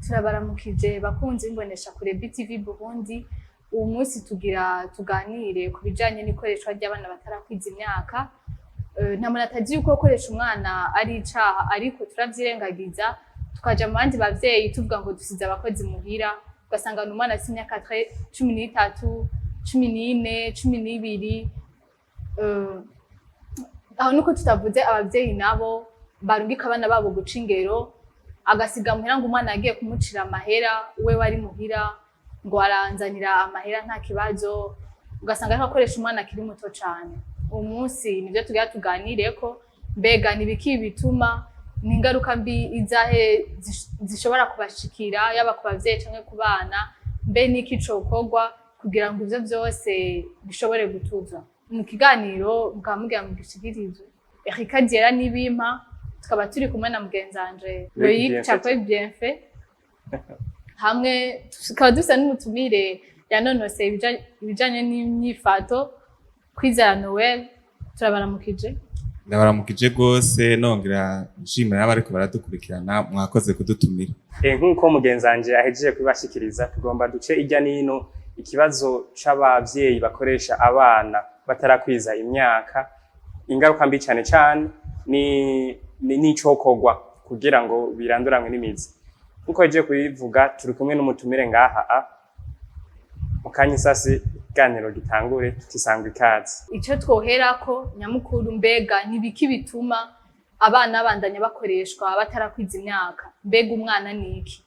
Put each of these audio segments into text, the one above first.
Turabaramukije bakunzi b'imboneshakure BTV Burundi. Uwu munsi tugira tuganire ku bijanye n'ikoreshwa ry'abana batarakwiza imyaka. Nta muntu atazi yuko gukoresha umwana ari icaha, ariko turavyirengagiza tukaja mu bandi bavyeyi tuvuga ngo dusize abakozi muhira, ugasanga ni umwana afise imyaka 13, 14, 12. Aho nuko tutavuze abavyeyi nabo barungika abana babo guca ingero, agasiga muhira ngo umwana yagiye kumucira amahera, we wari muhira ngo aranzanira amahera nta kibazo, ugasanga ariko akoresha umwana akiri muto cane. Uwo munsi nivyo tugira tuganireko: mbega ni ibiki bituma, ni ingaruka mbi izahe zishobora kubashikira, yaba ku bavyeyi canke ku bana? Mbe niki cokorwa kugira ngo ivyo vyose bishobore gutuzwa? Mu kiganiro mukaba mugira mugishikirizwe Erika Diera Nibimpa, tukaba turi kumwe na mugenzi wanje Loïc Loïc Bienfait. Chakwe Bienfait, hamwe tukaba dusa n'umutumire yanonoseye ibijanye n'imyifato, Kwizera Noel. Turabaramukije. Ndabaramukije rwose, nongera nshimira n'abariko baradukurikirana. Mwakoze kudutumira. Nk'uko mugenzi wanje ahejeje kubibashikiriza, tugomba duce irya nino ikibazo c'abavyeyi bakoresha abana batarakwiza imyaka, ingaruka mbi cane cane ni n'icokorwa kugira ngo biranduranwe n'imizi. Nk'uko ahejeje kubivuga, turi kumwe n'umutumire ngaha mu kanya isasi ikiganiro gitangure, tutisangwa ikaze. Ico twoherako nyamukuru, mbega ni ibiki bituma abana bandanya bakoreshwa batarakwiza imyaka? Mbega umwana ni iki?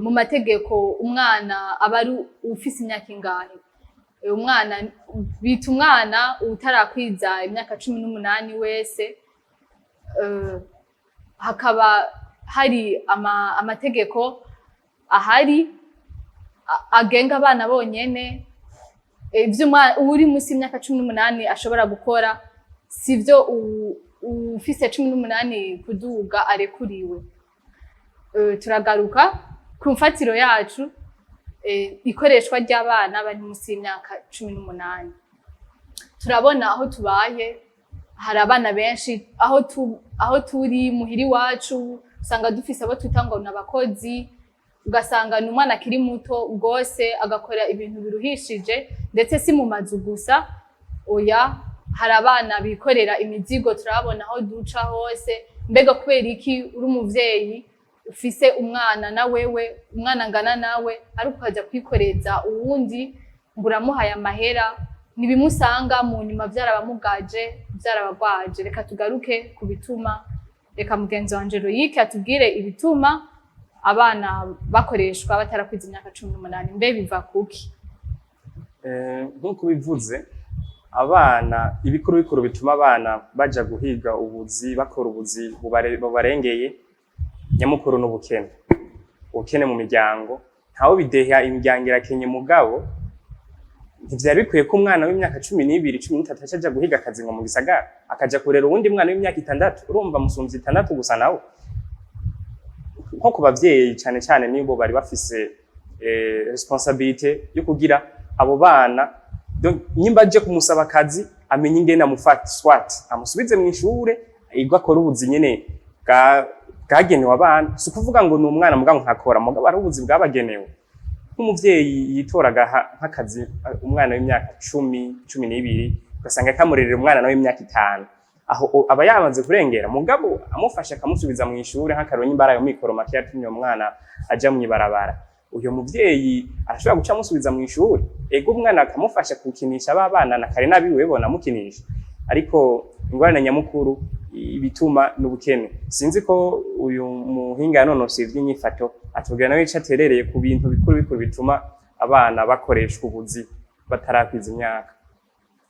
Mu mategeko umwana aba ari ufise imyaka ingahe? Umwana bita umwana utarakwiza imyaka 18 wese. Hakaba hari amategeko ahari agenga abana bonyene. Ivyo uri munsi y'imyaka 18 ashobora gukora sivyo ufise 18 kuduga arekuriwe. Turagaruka ku mfatiro yacu, ikoreshwa ry'abana bari munsi y'imyaka 18. Turabona aho tubaye hari abana benshi, aho turi muhira iwacu usanga dufise abo twita ngo ni abakozi, ugasanga ni umwana akiri muto rwose agakora ibintu biruhishije. Ndetse si mu mazu gusa, oya, hari abana bikorera imizigo, turabona aho duca hose. Mbega kubera iki uri umuvyeyi ufise umwana na wewe, umwana angana nawe, ariko ukaja kwikoreza uwundi ngo uramuhaye amahera? Nibimusanga mu nyuma vyarabamugaje, vyarabagwaje. Reka tugaruke ku bituma. Reka mugenzi wanje Loïc atubwire ibituma abana bakoreshwa batarakwiza imyaka 18. Mbe biva kuki? Nk'uko ubivuze, abana, ibikuru bikuru bituma abana baja guhiga ubuzi, bakora ubuzi bubarengeye, nyamukuru n'ubukene, ubukene mu miryango. Ntawe bideha, imiryango irakenye, mugabo ntivyari bikwiye ko umwana w'imyaka 12, 13 aca aja guhiga akazi ngo mu gisagara, akaja kurera uwundi mwana w'imyaka 6. Urumva musumvye 6 gusa nawe. Nko ku bavyeyi cane cane, nibo bari bafise responsabilité yo kugira abo bana. Donc, nyimba aje kumusaba akazi, amenye ingene amufata, soit amusubize mu ishure igwa akora ubuzi nyene bwagenewe abana. Si ukuvuga ngo ni umwana mugabo ntakora, mugabo ari ubuzi bwabagenewe. Nk'umuvyeyi yitoraga nk'akazi umwana w'imyaka 10, 12, ugasanga kamurerera umwana nawe w'imyaka 5, aho aba yamaze kurengera. Mugabo amufasha akamusubiza mu ishure, nk'akarero nyimba ari ayo mikoro make yatumye uwo mwana aja mw'ibarabara, uyo muvyeyi arashobora guca amusubiza mu ishure, ego umwana akamufasha gukinisha ba bana na kare nabiwe bona amukinisha. Ariko ingorane nyamukuru ibituma n'ubukene. Sinzi ko uyu muhinga yanonosoye ivy'inyifato atubwira nawe ico aterereye ku bintu bikuru bikuru bituma abana bakoreshwa ubuzi batarakwiza imyaka.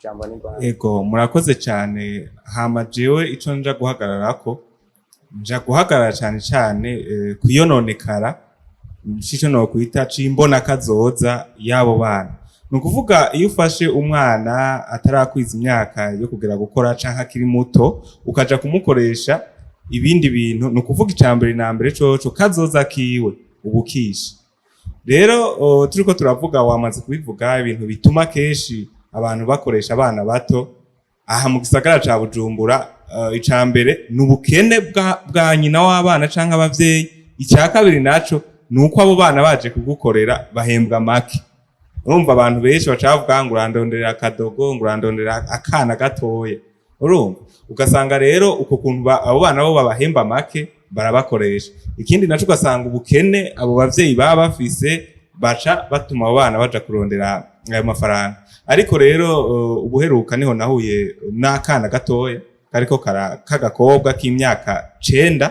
Jambo ni rwanda. Ego, murakoze cyane. Hama jewe ico nja guhagararako, nja guhagarara cyane cyane kwiyononekara cico nokwita c'imbona kazoza y'abo bana. Ni ukuvuga iyo ufashe umwana atarakwiza imyaka yo kugera gukora canke akiri muto, ukaja kumukoresha ibindi bintu, ni ukuvuga ica mbere na mbere coco kazoza kiwe ubukisha. Rero turiko turavuga, wamaze kubivuga, ibintu bituma kenshi abantu bakoresha abana bato aha mu gisagara ca Bujumbura, ica mbere ni ubukene bwa nyina w'abana canke abavyeyi. Icya kabiri naco ni uko abo bana baje kugukorera bahembwa make. Urumva, abantu benshi baca bavuga ngo urandonderera akadogo, ngo urandonderera akana gatoya. Urumva, ugasanga rero uko kuntu abo bana bo babahemba make, barabakoresha. Ikindi naco, ugasanga ubukene abo bavyeyi baba bafise baca batuma abo bana baja kurondera ayo mafaranga. Ariko rero ubuheruka niho nahuye n'akana gatoya kariko k'agakobwa k'imyaka 9,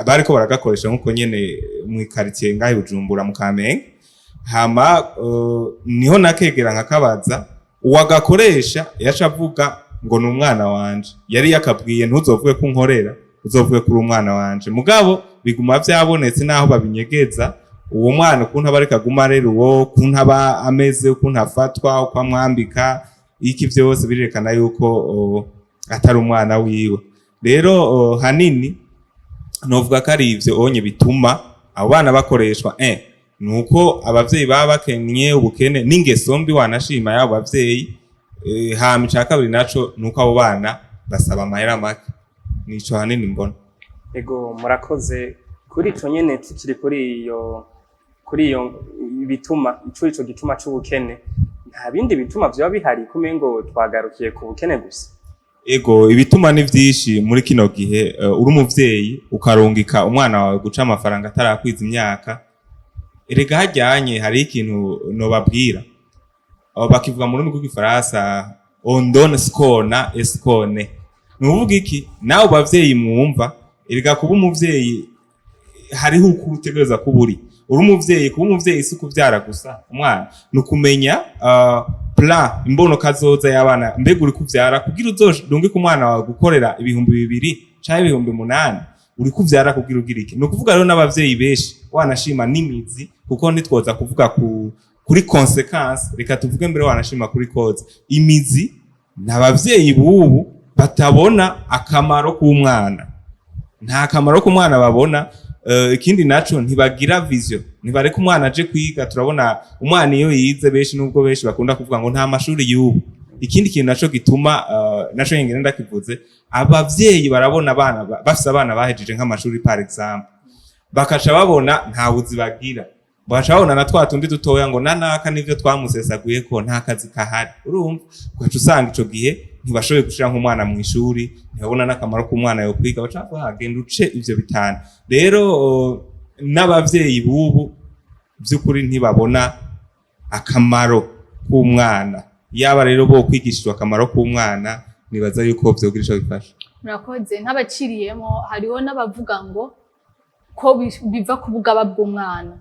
bariko baragakoresha nkuko nyene mw'ikaritsiye ngaho i Bujumbura mu Kamenge. Hama niho nakegera nkakabaza uwagakoresha, yaca avuga ngo ni umwana wanje. Yari yakabwiye: "Ntuzovuge ko unkorera, uzovuge ko uri umwana wanje." Mugabo biguma vyabonetse naho babinyegeza. Uwo mwana ukuntu aba ariko aguma arera uwo, ukuntu aba ameze, ukuntu afatwa, uko amwambika, iki, vyose birerekana yuko atari umwana wiwe. Rero hanini novuga ko ari ivyo onye bituma abo bana bakoreshwa. Nuko abavyeyi baba bakenye, ubukene n'ingeso mbi wanashima y'abo bavyeyi. Hama ica kabiri naco nuko abo bana basaba amahera make. Nico hanini mbona. Ego, murakoze. Kuri ico nyene, tukiri kuri iyo bituma, ico gituma c'ubukene, nta bindi bituma vyoba bihari, kumengo twagarukiye ku bukene gusa? Ego, ibituma ni vyinshi. Muri kino gihe uri umuvyeyi ukarungika umwana wawe guca amafaranga atarakwiza imyaka, erega hajyanye hari ikintu nobabwira. Abo bakivuga mu rurimi rw'igifaransa: "On donne ce qu'on a et ce qu'on est." Ni ukuvuga iki? Nawe bavyeyi mwumva, erega kuba umuvyeyi hariho uko utegereza kuba uri umuvyeyi. Kuba umuvyeyi si ukuvyara gusa umwana, ni ukumenya plan, imbono kazoza y'abana. Mbega uri kuvyara kugira uzorungike umwana wawe gukorera 2000 canke 8000? Uri kuvyara kugira ugira iki? Ni ukuvuga rero n'abavyeyi benshi wanashima n'imizi, kuko ntitwoza kuvuga kuri conséquence, reka tuvuge mbere wanashima kuri cause, imizi. Ni abavyeyi bubu batabona akamaro k'umwana, nta kamaro k'umwana babona. Ikindi naco, ntibagira vision, ntibareka umwana aje kwiga. Turabona umwana iyo yize, benshi, nubwo benshi bakunda kuvuga ngo nta mashuri y'ubu. Ikindi kintu naco gituma, naco nyene ndakivuze, abavyeyi barabona abana bafise abana bahejeje nk'amashuri par exemple, bakaca babona nta buzi bagira, bakaca babona na twa tundi dutoya ngo nanaka nivyo twamusesaguye ko nta kazi kahari. Urumva, ugaca usanga ico gihe ntibashoboye gushira nk'umwana mu ishuri, ntibabona n'akamaro k'umwana yo kwiga, baca bavuga: "Ah, genda uce ivyo 5." Rero n'abavyeyi bubu vy'ukuri ntibabona akamaro k'umwana. Yaba rero bo kwigishijwe akamaro k'umwana, nibaza yuko vyogira ico bifasha. Murakoze. Ntabaciriyemo, hariho n'abavuga ngo ko biva ku bugaba bw'umwana.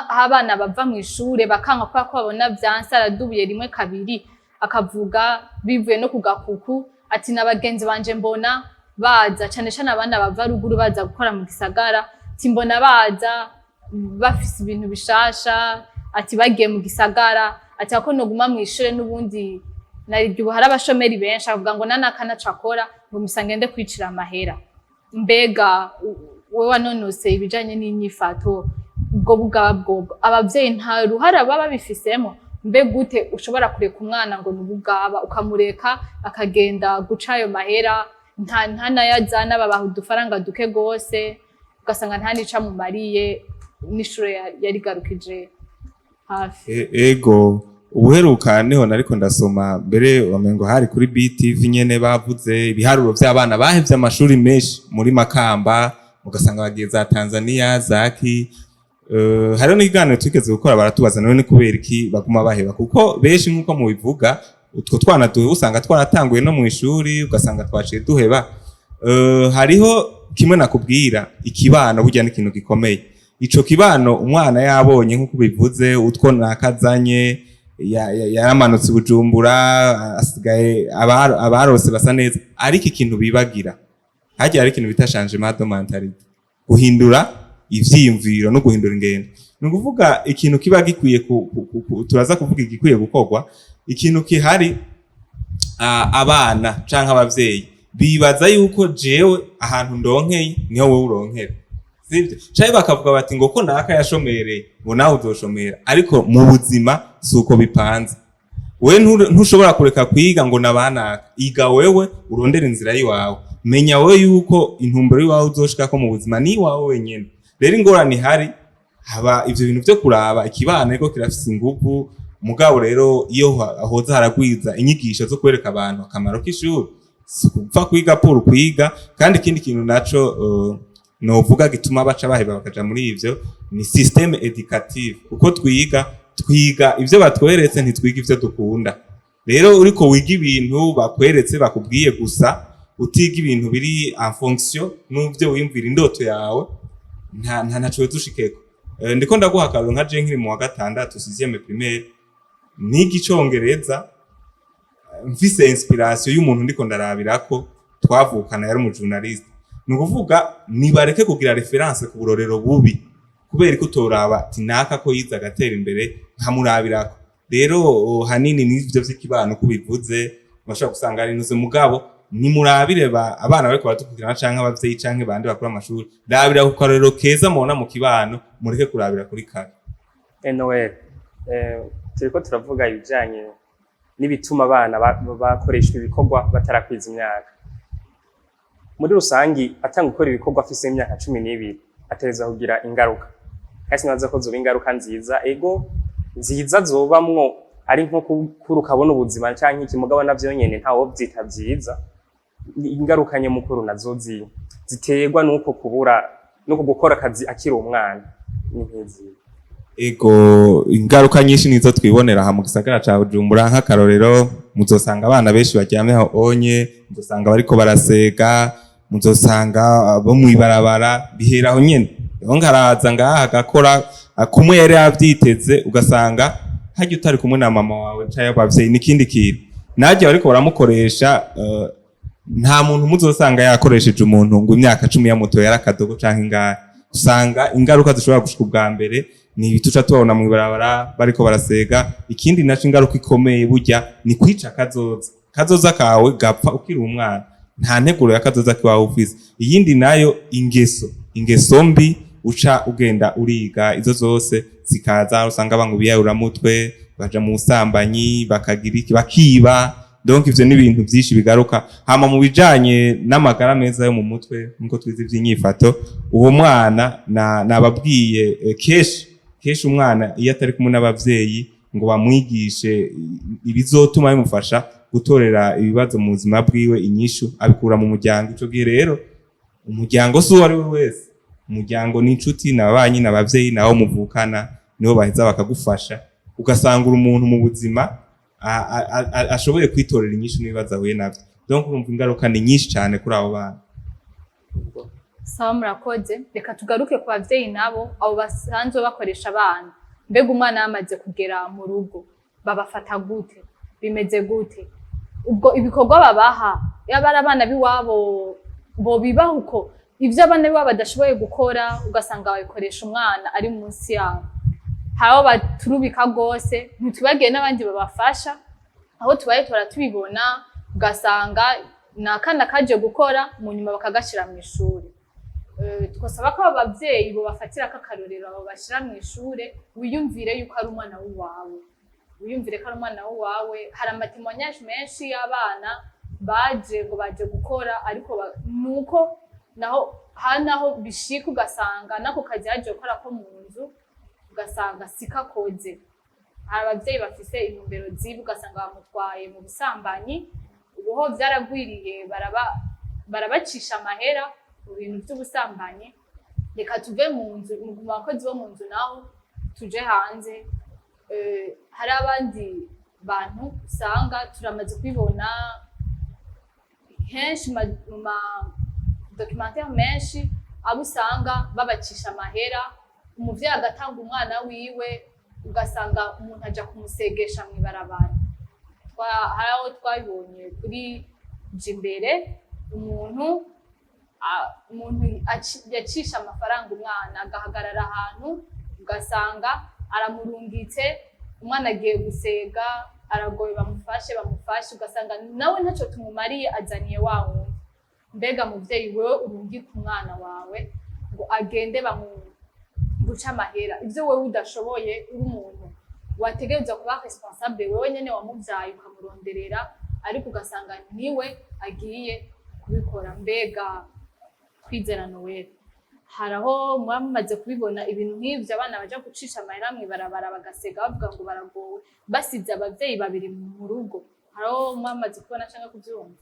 Abana bava mu ishure bakanka kubera ko babona vyanse, aradubuye rimwe kabiri, akavuga bivuye no ku gakuku ati: "Na bagenzi banje mbona baza, cane cane abana bava ruguru baza gukora mu gisagara, ati mbona baza bafise ibintu bishasha, ati bagiye mu gisagara, ati ako noguma mw'ishure n'ubundi narirya ubu hari abashomeri benshi." Akavuga ngo nanaka naco akora, ngo musa ngende kwicira amahera. Mbega wewe wanonose ibijanye n'inyifato, ubwo bugaba bwobwo abavyeyi nta ruhara baba babifisemo? Mbe gute ushobora kureka umwana ngo ni ubugaba, ukamureka akagenda guca ayo mahera, nta nayazana, babaha udufaranga duke gose, ugasanga nta n'ico amumariye, n'ishure yarigarukije hafi? Ego, ubuheruka niho nariko ndasoma mbere, wamengo hari kuri BTV nyene, bavuze ibiharuro vy'abana bahevye amashuri menshi muri Makamba, ugasanga bagiye za Tanzania zaki. Hariho n'ikiganiro twigeze gukora, baratubaza: none ni kubera iki baguma baheba? Kuko benshi nk'uko mubivuga, utwo twana duheba usanga twaratanguye no mu ishuri, ugasanga twaciye duheba. Hariho kimwe nakubwira: ikibano burya ni ikintu gikomeye. Ico kibano umwana yabonye, nk'uko bivuze, utwo nakazanye yaramanutse i Bujumbura, asigaye abarose basa neza. Ariko ikintu bibagira hagiye, hari ikintu bita changement de mentalité, guhindura ivyiyumviro no guhindura ingendo. Ni ukuvuga ikintu kiba gikwiye turaza kuvuga igikwiye gukorwa. Ikintu kihari, abana canke abavyeyi bibaza yuko jewe ahantu ndonkeye niho wowe uronkera, sivyo? Canke bakavuga bati ngo ko naka yashomereye, ngo nawe uzoshomera. Ariko mu buzima si uko bipanze. Wewe ntushobora kureka kwiga ngo nabanaka. Iga wewe, urondere inzira yiwawe. Menya wowe yuko intumbero y'iwawe uzoshikako mu buzima ni iwawe wenyene. Rero ingorane ihari, haba ivyo bintu vyo kuraba ikibano, ariko kirafise inguvu. Mugabo rero iyo hoza haragwiza inyigisho zo kwereka abantu akamaro k'ishuri, si ukupfa kwiga pour kwiga. Kandi ikindi kintu naco novuga gituma baca baheba bakaja muri ivyo ni système éducative. Uko twiga, twiga ivyo batweretse, ntitwiga ivyo dukunda. Rero uriko wiga ibintu bakweretse, bakubwiye gusa, utiga ibintu biri en fonction n'uvyo wiyumvira, indoto yawe, nta ntaco ushikeko. Ndiko ndaguha akarorero nka je nkiri mu wa gatandatu, sixième primaire, niga icongereza mfise inspiration y'umuntu ndiko ndarabirako twavukana, yari umujournaliste. Ni ukuvuga nibareke kugira référence ku burorero bubi, kubera ko utoraba ati naka ko yize agatera imbere nkamurabirako. Rero hanini n'ivyo vy'ikibano uko ubivuze, bashobora gusanga ari inuze. Mugabo nimurabire abana bariko baradukurikirana, canke abavyeyi, canke bandi bakora amashuri, rabira ku karorero keza mubona mu kibano, mureke kurabira kuri kabi. Noel, turiko turavuga ibijanye n'ibituma abana bakoreshwa ibikorwa batarakwiza imyaka. Muri rusangi, atanga gukora ibikorwa afise imyaka 12 ategerezwa kugira ingaruka, kandi sinibaza ko zoba ingaruka nziza. Ego, nziza zobamwo ari nko gukura ukabona ubuzima canke iki, mugabo navyo nyene ntawovyita vyiza. Ingaruka nyamukuru nazo ziterwa nuko kubura nuko gukora akazi akiri umwana ni nk'izihe? Ego, ingaruka nyinshi nizo twibonera aha mu gisagara ca Bujumbura. Nk'akarorero, muzosanga abana benshi baryamye aho onye, muzosanga bariko barasega, muzosanga bo mw'ibarabara. Bihera aho nyene. Rero ngaraza ngaha agakora kumwe yari yavyiteze, ugasanga harya utari kumwe na mama wawe canke abavyeyi n'ikindi kintu naryo bariko baramukoresha. Nta muntu muzosanga yakoresheje umuntu ngo imyaka 10 yamutoye ari akadogo canke ingahe. Usanga ingaruka zishobora gushika ubwa mbere ni ibituca tubabona mw'ibarabara bariko barasega. Ikindi naco, ingaruka ikomeye burya ni kwica kazoza. Kazoza kawe gapfa ukiri umwana, nta nteguro ya kazoza kiwawe ufise. Iyindi nayo, ingeso mbi uca ugenda uriga, izo zose zikaza. Usanga banywa ibiyayuramutwe, baja mu busambanyi, bakagira iki, bakiba. Donc ivyo ni ibintu vyinshi bigaruka. Hama mu bijanye n'amagara meza yo mu mutwe, nkuko twize ivy'inyifato, uwo mwana nababwiye kenshi kenshi umwana iyo atari kumwe n'abavyeyi ngo bamwigishe ibizotuma bimufasha gutorera ibibazo mu buzima bwiwe inyishu, abikura mu muryango. Ico gihe rero umuryango si uwo ari we wese, umuryango ni inshuti, ni ababanyi, ni abavyeyi, nabo muvukana, nibo baheza bakagufasha, ugasanga uri umuntu mu buzima ashoboye kwitorera inyishu n'ibibazo ahuye navyo. Donc urumva ingaruka ni nyinshi cane kuri abo bana. Sawa, murakoze. Reka tugaruke ku bavyeyi nabo, abo basanzwe bakoresha abana. Mbega umwana yamaze kugera mu rugo babafata gute? Bimeze gute? Ubwo ibikorwa babaha, yaba ari abana b'iwabo bobibaha uko? Ivyo abana b'iwabo badashoboye gukora ugasanga babikoresha umwana ari munsi yabo. Hari abo baturubika rwose, ntitubagiye n'abandi babafasha. Aho tubaye tora tubibona, ugasanga ni akana kaje gukora, mu nyuma bakagashira mu ishuri. Twosaba ko abo bavyeyi bobafatira k'akarorero, abo bashira mu ishure. Wiyumvire yuko ari umwana w'uwawe, wiyumvire ko ari umwana w'uwawe. Hari amatémoignages menshi y'abana baje ngo baje gukora, ariko nuko naho hari naho bishika ugasanga nako kazi yaje gukora ko mu nzu ugasanga sikakoze. Hari abavyeyi bafise intumbero zibi, ugasanga bamutwaye mu busambanyi. Ubuho vyaragwiriye, barabacisha amahera mu bintu vy'ubusambanyi. Reka tuve mu nzu, mu bakozi bo mu nzu naho tuje hanze. Hari abandi bantu usanga turamaze kubibona henshi mu ma documentaire menshi, abo usanga babacisha amahera, umuvyeyi agatanga umwana wiwe, ugasanga umuntu aja kumusegesha mw'ibarabara. Hari aho twabibonye kuri Jimbere, umuntu yacisha amafaranga umwana agahagarara ahantu, ugasanga aramurungitse, umwana agiye gusega, aragoye, bamufashe, bamufashe, ugasanga nawe ntacyo tumumariye, azaniye wa wundi. Mbega muvyeyi, wewe urungika umwana wawe ngo agende bamu guca amahera, ivyo wewe udashoboye, uri umuntu wategerezwa kuba responsable, wewe nyene wamuvyaye ukamuronderera, ariko ugasanga niwe agiye. Kubikora mbega Kwizera Noel, hari aho muba mumaze kubibona ibintu nk'ivyo, abana baja gucisha amahera mw'ibarabara bagasega bavuga ngo baragowe, basize abavyeyi babiri mu rugo? Hari aho muba mumaze kubona canke kuvyumva?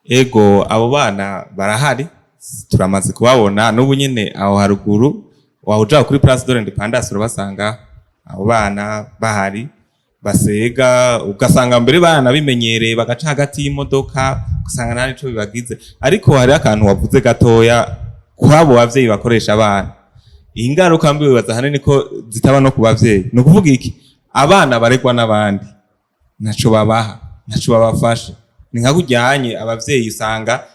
Ego, abo bana barahari, turamaze kubabona. N'ubu nyene aho haruguru waba kuri Place de l'Indépendance urabasanga, abo bana bahari basega, ugasanga mbere baranabimenyereye, bagaca hagati y'imodoka, ugasanga nta nico bibagize. Ariko hariho akantu wavuze gatoya kw'abo bavyeyi bakoresha abana. Ingaruka mbi wibaza ahanini ko zitaba no ku bavyeyi. Ni ukuvuga iki? Abana baregwa n'abandi ntaco babaha, ntaco babafasha. Ni nka kujyanye abavyeyi usanga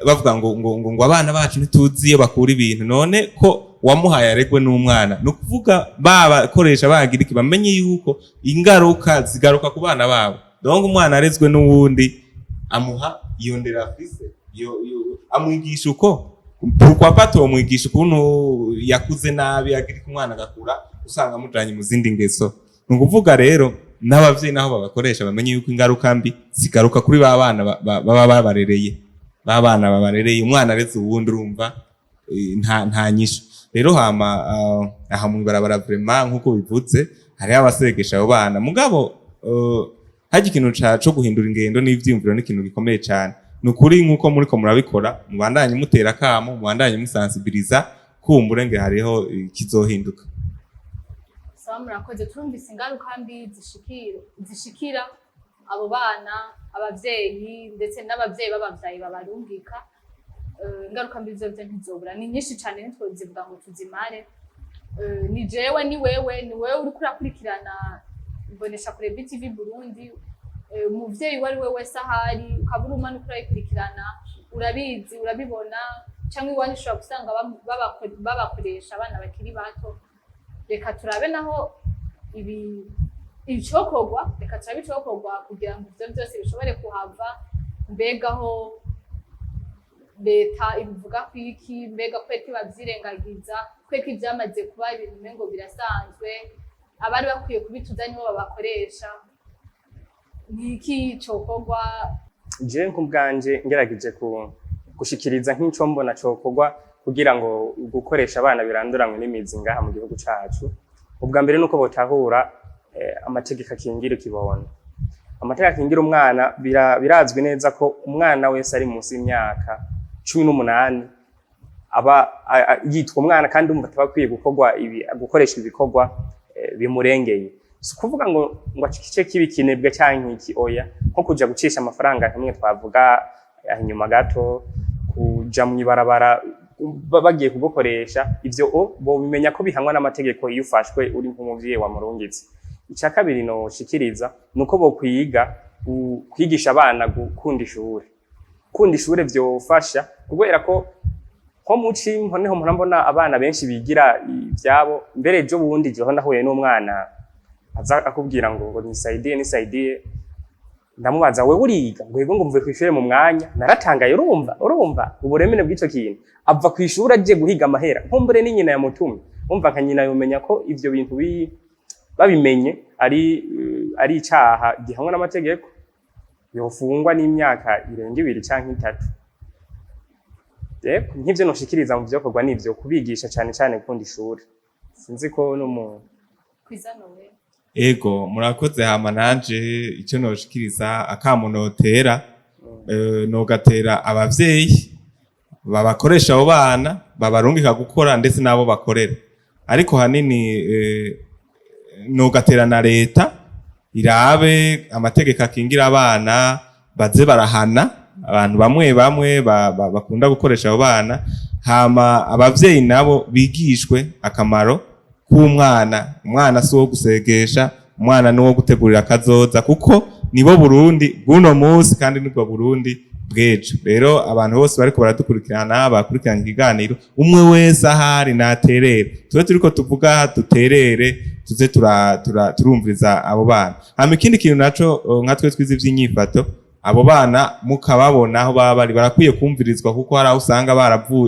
bavuga ngo abana bacu ntituzi iyo bakura ibintu. None ko wamuhaye aregwe n'umwana? Ni ukuvuga babakoresha bagira iki, bamenye yuko ingaruka zigaruka ku bana babo. Donc umwana arezwe n'uwundi amuha iyo ndero afise, amwigisha uko, pourquoi pas tomwigisha ukuntu yakuze nabi, agira umwana agakura usanga amujanye mu zindi ngeso. Ni ukuvuga rero n'abavyeyi naho babakoresha bamenye yuko ingaruka mbi zigaruka kuri ba bana baba babarereye, ba bana babarereye. Umwana areze uwundi, urumva nta nyishu rero. Hama aha mw'ibarabara vraiment nk'uko bivuze, hariho abasegesha abo bana. Mugabo harya ikintu co guhindura ingendo n'ivyiyumviro ni ikintu gikomeye cane. Ni ukuri, nk'uko muriko murabikora, mubandanye mutera akamo, mubandanye musensibiliza, kumbure nge hariho ikizohinduka. Sawa, murakoze. Turumvise ingaruka mbi zishikira abo bana, abavyeyi, ndetse n'abavyeyi b'abavyayi babarungika. Ingaruka mbi zovyo ntizobura, ni nyinshi cane, ntitwozivuga ngo tuzimare. Ni jewe, ni wewe, ni wewe uriko urakurikirana Imbonesha Kure BTV Burundi, umuvyeyi uwo ari we wese ahari, ukaba uri umwana uriko urayikurikirana, urabizi, urabibona, canke iwanyu ushobora gusanga babakoresha abana bakiri bato. Reka turabe naho ibi icokorwa, reka turabe icokorwa kugira ngo ivyo vyose bishobore kuhava. Mbega aho leta ibivuga kwiki? Mbega kweko bavyirengagiza? Kweko ivyamaze kuba ibintu umengo birasanzwe? Abari bakwiye kubituza nibo babakoresha. Ni iki cokorwa? Je nk'ubwanje ngerageje gushikiriza nk'ico mbona cokorwa kugira ngo gukoresha abana biranduranwe n'imizi ngaha mu gihugu cacu, ubwa mbere nuko botahura amategeko akingira ikibondo, amategeko akingira umwana. Birazwi neza ko umwana wese ari munsi y'imyaka 18 aba yitwa umwana, kandi umva ataba akwiye gukorwa ibi, gukoresha ibikorwa bimurengeye. Si ukuvuga ngo igice kibi kinebwe canke iki, oya, nko kuja gucisha amafaranga kamwe twavuga inyuma gato, kuja mw'ibarabara bagiye kugukoresha ivyo, o bobimenya ko bihanwa n'amategeko iyo ufashwe uri nk'umuvyeyi wamurungitse. Ica kabiri noshikiriza nuko bokwiga kwigisha abana gukunda ishure. Gukunda ishure vyofasha, kubera ko nko muci niho mpora mbona abana benshi bigira ivyabo. Mbere ejo bundi jeho nahuye n'umwana aza akubwira ngo nisaidie, nisaidie. Ndamubaza: "Wewe uriga?" Ngo: "Yego." Ngo: "Mvuye kw'ishure mu mwanya." Naratangaye. Urumva uburemere bw'ico kintu, ava kw'ishure aje guhiga amahera, nkumbure ni nyina yamutumye. Umva nka nyina yomenya ko ivyo bintu babimenye ari icaha gihanwa n'amategeko, yofungwa n'imyaka irenga 2 canke 3. Yego, nk'ivyo noshikiriza mu vyokorwa nivyo kubigisha cane cane gukunda ishure. Sinzi ko no mu Kwiza Noel. Ego, murakoze. Hama nanje icyo noshikiriza, akamo notera, nogatera abavyeyi babakoresha abo bana babarungika gukora, ndetse n'abo bakorera. Ariko hanini nogatera na leta irabe amategeko akingira abana, baze barahana abantu bamwe bamwe bakunda gukoresha abo bana. Hama abavyeyi nabo bigishwe akamaro k'umwana. Umwana si uwo gusegesha, umwana ni uwo gutegurira akazoza, kuko nibo Burundi bw'uno munsi kandi nibwo Burundi bw'ejo. Rero abantu bose bariko baradukurikirana, bakurikirana ikiganiro, umwe wese ahari naterere. Tube turiko tuvuga, duterere, tuze turumviriza abo bana. Hama ikindi kintu naco, nka twe twize ivy'inyifato, abo bana mukababona aho baba bari, barakwiye kumvirizwa, kuko hari aho usanga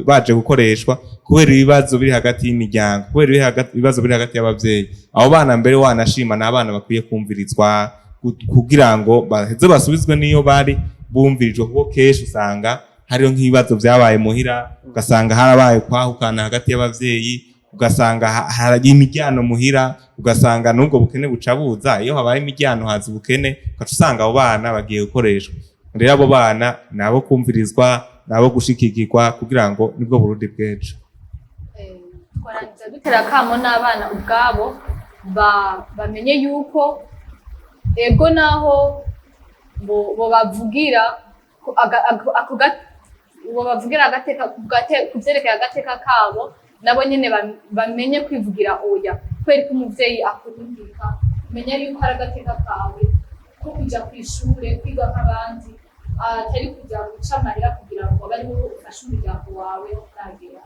baje gukoreshwa kubera ibibazo biri hagati y'imiryango, kubera ibibazo biri hagati y'abavyeyi. Abo bana mbere wanashima ni abana bakwiye kumvirizwa kugira ngo baheze basubizwe n'iyo bari, bumvirijwe, kuko kenshi usanga Hariho nk'ibibazo vyabaye muhira, ugasanga harabaye kwahukana hagati y'abavyeyi, ugasanga hari imiryano muhira, ugasanga n'ubwo bukene buca buza. Iyo habaye imiryano haza ubukene, ugaca usanga abo bana bagiye gukoreshwa. Rero abo bana nabo kumvirizwa, nabo gushikikirwa, kugira ngo nibwo Burundi bw'ejo. Twarangiza dutera akamo n'abana ubwabo bamenye yuko ego naho bo bavugira bo bavugira agateka ku vyerekeye agateka kabo, nabo nyene bamenye kwivugira oya. Kubera ko umuvyeyi akurungika, menya yuko ari agateka kawe ko kuja kw'ishure kwiga nk'abandi, atari kuja guca amahera kugira ngo abe ari wowe ufashe umuryango wawe nagera.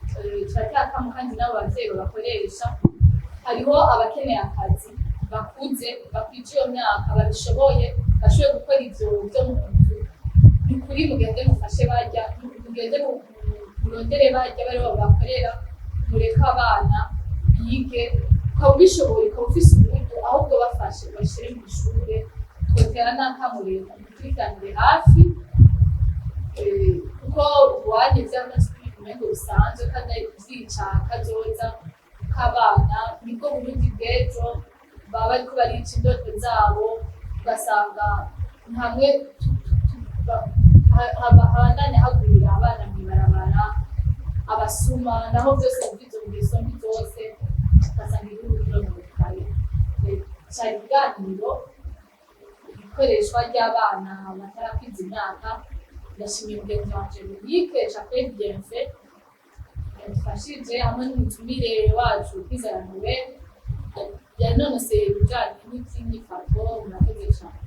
Turatera akamo kandi n'abo bavyeyi babakoresha. Hariho abakeneye akazi bakuze, bakwije iyo myaka, babishoboye, bashoboye gukora ivyo vyo mu nzu. Ni ukuri mugende mufashe barya, mugende murondere barya bari babakorera, mureke abana bige. Ukaba ubishoboye, ukaba ufise uburyo, ahubwo bafashe bashire mu ishure. Twotera n'akamo leta mukurikiranire hafi, kuko ubuhanye vyamaze umengo bisanzwe kandi ari kuvyica kazoza k'abana. Nibwo Burundi bw'ejo baba bariko barica indoto zabo, ugasanga hamwe habandanya hagwira abana mw'ibarabara, abasuma, naho vyose muvyizo ngeso mbi zose, ugasanga igihugu kirononekaye. Cari ikiganiro ikoreshwa ry'abana batarakwiza imyaka. Ndashimiye mugenzi wanje Monique Chapelle Bienfait yadufashije, hamwe n'umutumire wacu Kwizera Noel yanonoseye ibijanye n'ivy'inyifato. Murakoze cane.